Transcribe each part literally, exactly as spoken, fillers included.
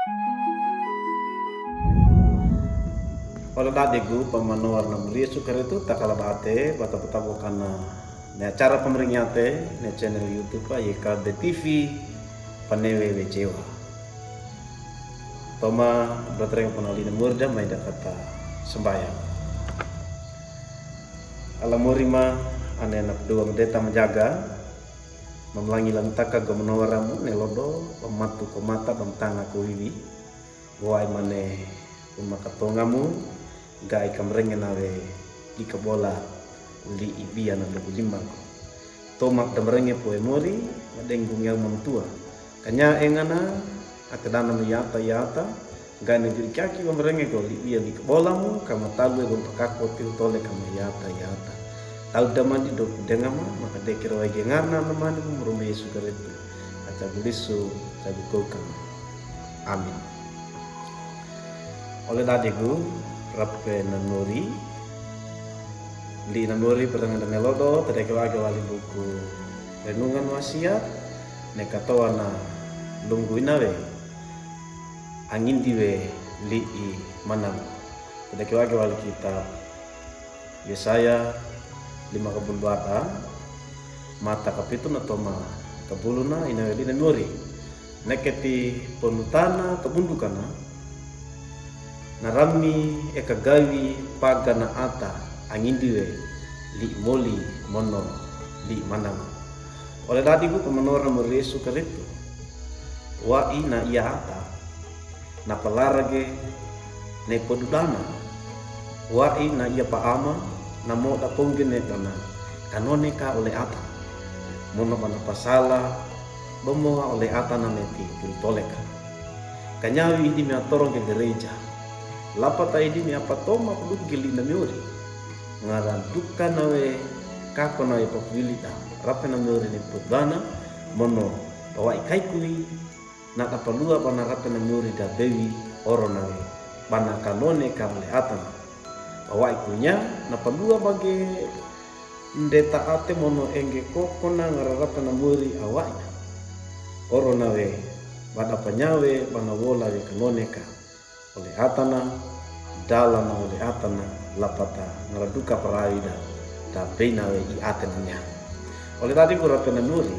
Ole dadigu pamanowar na muri Yesu Keristu, takala bate bata bata bukana ne acara pamaringiyate ne channel YouTube a Y K B T V Panewe Wejewa. Toma, brother, nga panaw li'in a muri da, maida kata sambaya. Ala muri ma, ane na pdu a mdeta majaga, mamlangi langtaka go manowar amu, ne lodo, bamatu ko mata, bamtanga ko wiwi. Wa'i mane umakatonga mu, ga'i kamarenge nawe gi kabola li'i biya na lugu lima ko. Toma da marenge powe mori, madenggu ngiyaw mamutuwa. Kanya engana, ate dana mu yata yata, ga'i na giri kaki ba marenge go li'i biya gi kabola mu, kamatalu e go mpakako tihu tole kama yata yata. Tau da mandi doku denga ma, maka dekero wa'i gi ngarna na mandi mu murumbe Yesu Keristu. Aca gulisu, aca gukokama. Amin. Ole dadigu, rape na muri. Li'i na muri pertengahan da ne lodo, tedeke wage wali buku Renungan Wasiat, ne katowana lunggu inawe, angindi we li'i manang. Tedeke wage wali kitab Yesaya lima kabuluwata, mata kapituna toma kabuluna, inawe li'i na muri. Neketi ponutana kabundukana, na rami e kagawi paga na ata angindi we li'i moli mono li'i manang. Ole dadigu pamanowar na muri Yesu Keristu. Wa'i na iya ata, na palarage ne podudana, wa'i na iya pa'ama, na moda pongge ne bana kanone ka ole ata. Mono bana pasala, bamoa ole ata na neti pulutoleka. Kanyawi idi mi atorong ge gereja. Lapata idi mi apatoma pulugi li'i na muri. Ngaran duka nawe kako nawe papuwilita. Rape na muri ne podudana, mono pawa'i kaikuwi, na da paluwa bana rape na muri da bewi oro nawe bana kanone ka ole ata na. Pawa'i kunya, na paluwa bage ndeta ate mono engge koko na ngara rape na muri awa'i na. Oro nawe bada panyawe bana wola we kanone ka ole ata na, dala na ole ata na, lapata ngara duka parawi da, da beina we i ate na nya. Ole dadigu rape na muri,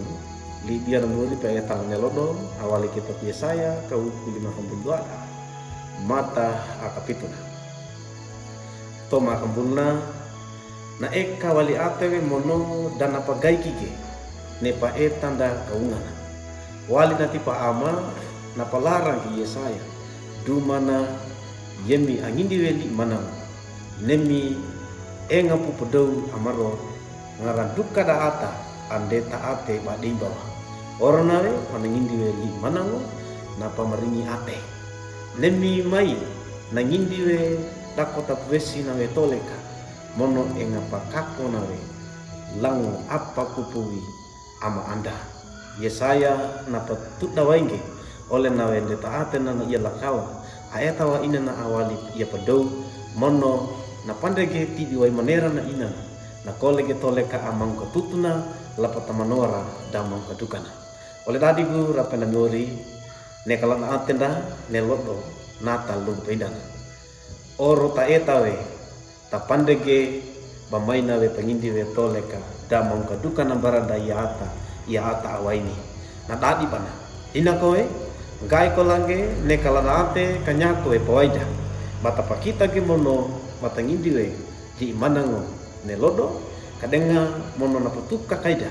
li'i biya na muri pe e tang ne lodo, awali kitab Yesaya, kawuku lima kabuluwata, mata a kapituna. Toma kambulna, na eka wali ate we mono da na pagaiki ge, ne paeta nda kaungana. Wali na ti pa'ama, na palarang gi Yesaya, dumana yemi angindi we li'i manang. Nemi enga pu podow amaro, ngaran duka da ata, andeta ate badei bawa. Oro nawe, panangindi we li'i manango, na pamaringi ate. Nemi mai, nangindi we dako tapuwesi nawe toleka, mono enga pakako nawe, lango apa kupuwi ama anda. Yesaya na patuda wainge, ole nawe ndeta ate na na iya lakawa, aeta wa ina na awali iya padow, mono na pandege tibi wa'i manera na ina na, na kole ge toleka amang katutuna, lapata manowara da amang kadukana. Ole dadigu rape na muri, ne kala na ate nda, ne lodo, na talumpe inda na. Oro taeta we, tapandege, bamaina we pangindi we toleka, da mangkaduka na barada iya ata, iya ata awaini. Na dadi bana. Ina kowe, ga'i ko langge, ne kala na ate, kanyako we pawaida. Bata pakita ge mono, bata ngindi we, li'i manango, ne lodo, kadenga mono na patuka kaida.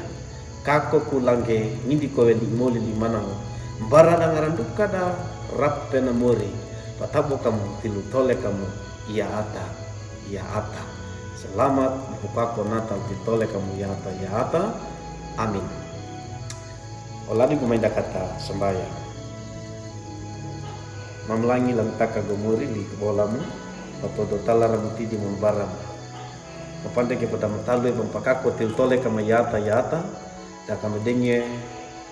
Kako ku langge ngindi kowe li'i moli li'i manango. Barada ngaran duka da rape na muri. Patabo kamu tilu tole kamu iya ata, iya ata. Selamat bukako Natal tilu tole kamu iya ata, iya ata. Amin. Oladi ku mainda kata sambaya. Mamlangi langtaka go muri li'i kabolamu, patodo tala ramu tidi mambaramu. Mapandege pada matalu e bampakako tilu tole kama iya ata, iya ata, da kama denge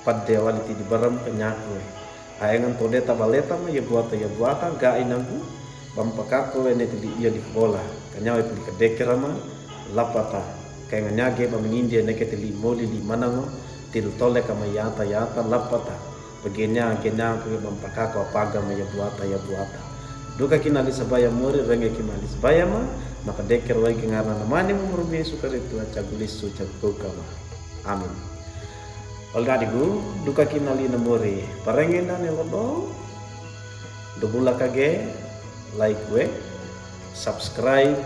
pade wali tidi baram kanyako e. Aengan tode tabaleta ma iya buata, iya buata, ga'i nagu, bampakako e ne tidi iya di kabola, kanyawe puli kadeke rama, lapata, kaengan nyage bamangindi e neke tidi moli li'i manango, tilu tole kama iya ata, iya ata, lapata. Pagenya, genya ko, ba pakako a pagama ya buata, ya buata. Duka kinali sabaya mori, renge kinali sabaya ma, maka deker wai ki ngaran a mani mo murbi Yesu Karistu a cagulisu, cagukama. Amin. Ole nadigu, duka kinali na mori, parenge nani lodo, dobula kage, like we, subscribe,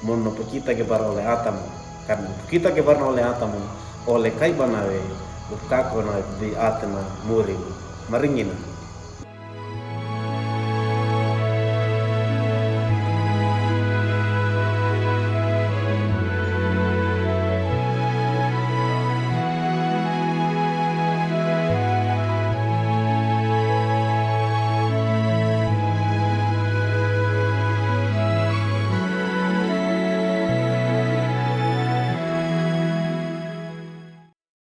mo no pakita ge bara ole atamu. Kan pakita ge bara ole atamu, ole kai banawe, bukako na bi atena mori. Maringina.